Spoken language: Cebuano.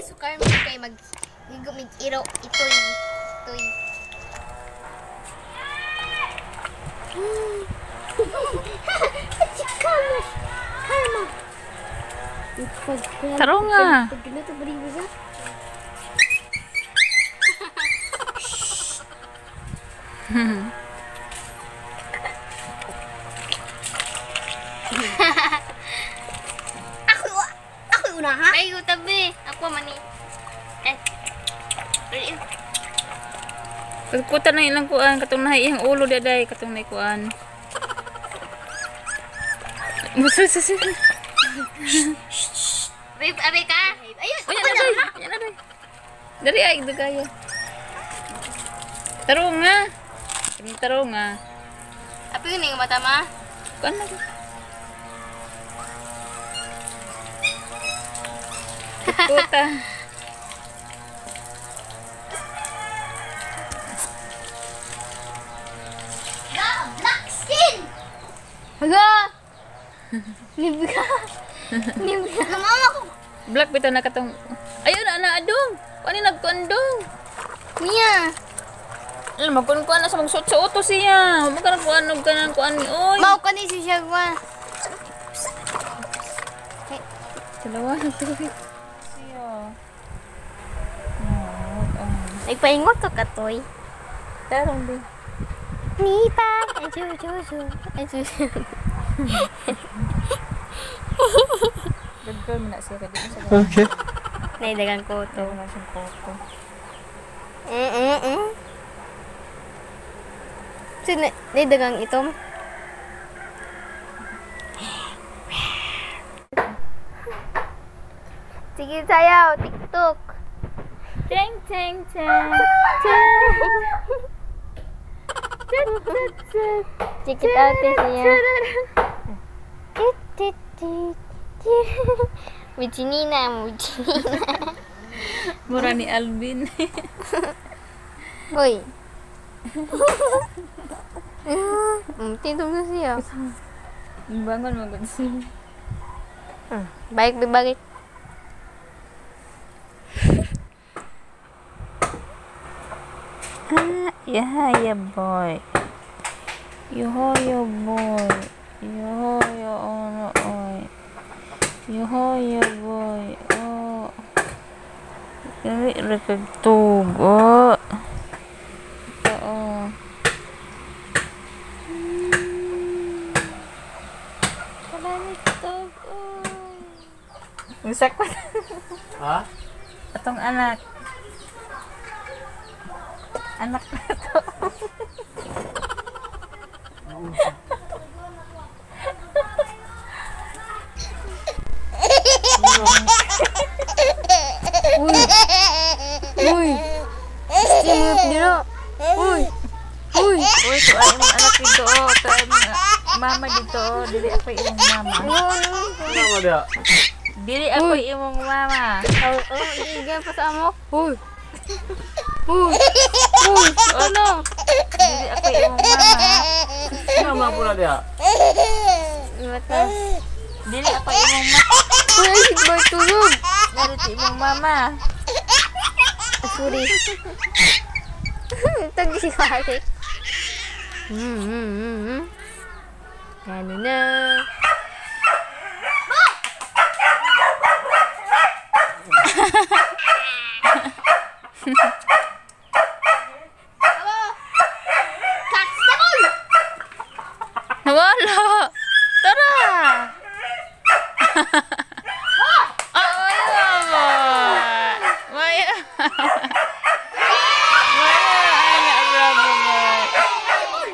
So Carmen kay mag mig iro itoy itoy. Karma. Karma. Tarong nga. Ako una ha? Ay, tabi. Ako mani. Eh. Pagkutan ng ilang kuan katong nahay iyang ulo daday katong nay kuan. Musa sa sa. Abi abi ka. Ayun. Ayun na day. Dali ay dagayo. Tarong nga. Tarong nga. Api ni nga mata ma. Kuan na. Kuta. Black skin. Haga. Nibga. Nibga. Mama ko. Black bitaw na katong. Ayun na na adong. Kuan ni nagkuandong. Niya. Ano magkuan-kuan na sa magsuot sa uto siya. Magka nagkuan og kanang kuan ni oy. Mao kani si siya kuan. Dalawa na tubig. Siya. Nagpaingot to katoy. Tarong di. Nipa. Ay chu chu chu. Ay chu. Good girl man na siya kay di sa. Okay. Naidagan ko to. Ko. Sino naidagang itom? Sige sayaw, TikTok. Ting ting ting. Ting. Tit tit tit. Check it out siya. Tit tit tit. With Nina, with Nina. Mura ni Alvin. Hoy. Tindog na siya. Bangon mo gud siya. Balik, balik. Yeah, yeah, boy. Yuho, yo, boy. Yuho, yo, ono, oy. Yuho, yo, boy. Oh. Dali, rekagtugo. Oo. Usak pa. Ha? Atong anak. Anak na to. Uy. Uy. Stimulate dito. Uy. Uy. Uy, to ay imong anak dito. To ay imong mama dito. Dili ako imong mama. Mama dia. Dili ako imong mama. Oh, oh, di pa sa amo. Uy. Uy. Uy, ano? Dili ako imong mama. Mama pula dia. Mata. Dili ako imong mama. Uy, ay, boy tulog. Dili imong mama. Sorry. Tagi si Mari. Ano na? Catch the ball! Nawala! Tara! Oh, maya! Maya! Anak, bravo, boy!